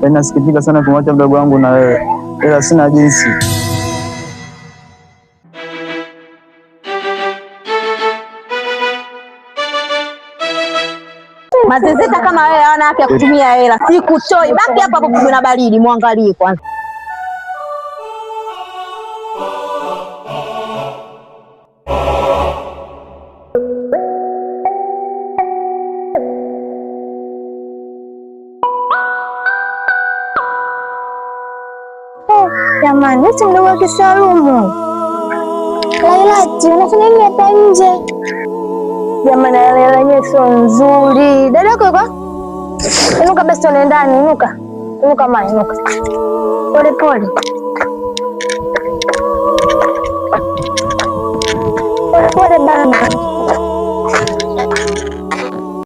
Yaani nasikitika sana kumwacha mdogo wangu na wewe, ila sina jinsi. Mazezeta kama wewe hawana haki ya kutumia hela. Sikutoi. Baki hapo hapo kupigwa na baridi, muangalie kwanza. Jamani, eti mdogo wake Salumu. Lailati, unafanya nini hapa nje? Jamani, Laila yenyewe sio nzuri. Dada yako yuko? Inuka basi tuende ndani, inuka. Inuka ma, inuka. Pole pole. Pole pole baba.